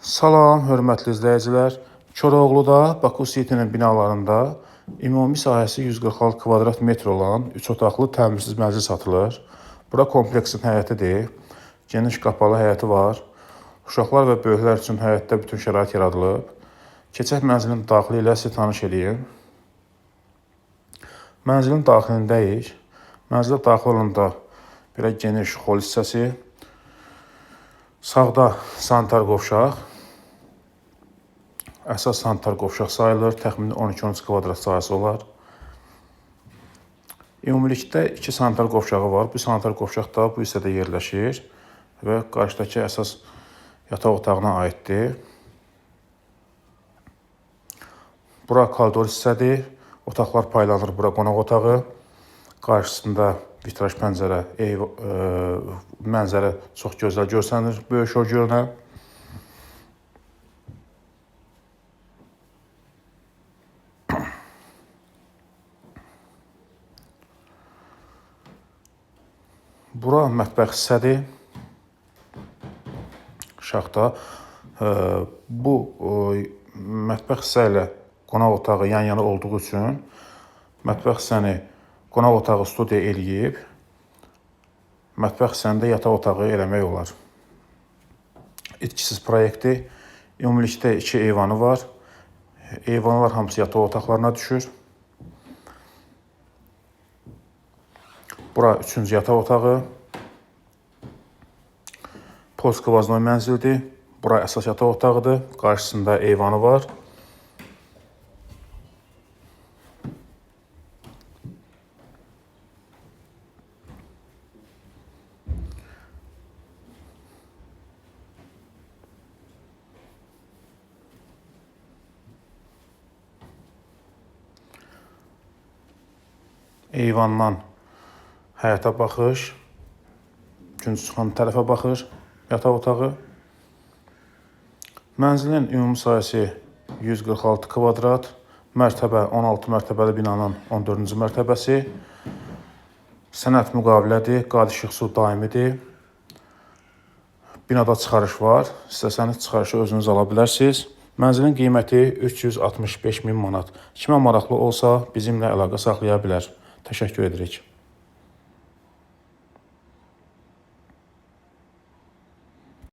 Salam, hörmətli izləyicilər. Koroğluda, Baku City-nin binalarında ümumi sahəsi 146 kvadrat metr olan 3 otaqlı təmirsiz mənzil satılır. Bura kompleksin həyətidir. Geniş qapalı həyəti var. Uşaqlar və böyüklər üçün həyətdə bütün şərait yaradılıb. Keçək mənzilin daxili ilə sizi tanış eləyim. Mənzilin daxilindəyik. Mənzilə daxil olanda belə geniş xol hissəsi, sağda sanitar qovşaq, əsas sanitar qovşaq sayılır. Təxmini 12-13 kvadrat sahəsi olar. Ümumilikdə 2 sanitar qovşağı var. Bu sanitar qovşaq da bu hissədə yerləşir və qarşıdakı əsas yataq otağına aiddir. Bura koridor hissədir. Otaqlar paylanır. Bura qonaq otağı. Qarşısında vitraj pəncərə, mənzərə çox gözəl görsənir. Böyük Şor gölünə. Bura mətbəx hissədir. Şaxta. Bu mətbəx hissə ilə qonaq otağı yan-yana olduğu üçün mətbəx hissəni qonaq otağı studiya eləyib, mətbəx hissəni də yataq otağı eləmək olar. İtkisiz proyektdir. Ümumilikdə 2 eyvanı var. Eyvanlar hamısı yataq otaqlarına düşür. Bura 3-cü yataq otağı. Polskvaznoy mənzildir. Bura əsas yataq otağıdır. Qarşısında eyvanı var. Eyvandan həyətə baxış, gün çıxan tərəfə baxır yataq otağı. Mənzilin ümumi sahəsi 146 kvadrat, mərtəbə 16 mərtəbəli binanın 14-cü mərtəbəsi. Sənəd müqavilədir, qaz, işıq, su daimidir. Binada çıxarış var. İstəsəniz çıxarışı özünüz ala bilərsiniz. Mənzilin qiyməti 365 min manat. Kimə maraqlı olsa bizimlə əlaqə saxlaya bilər. Təşəkkür edirik.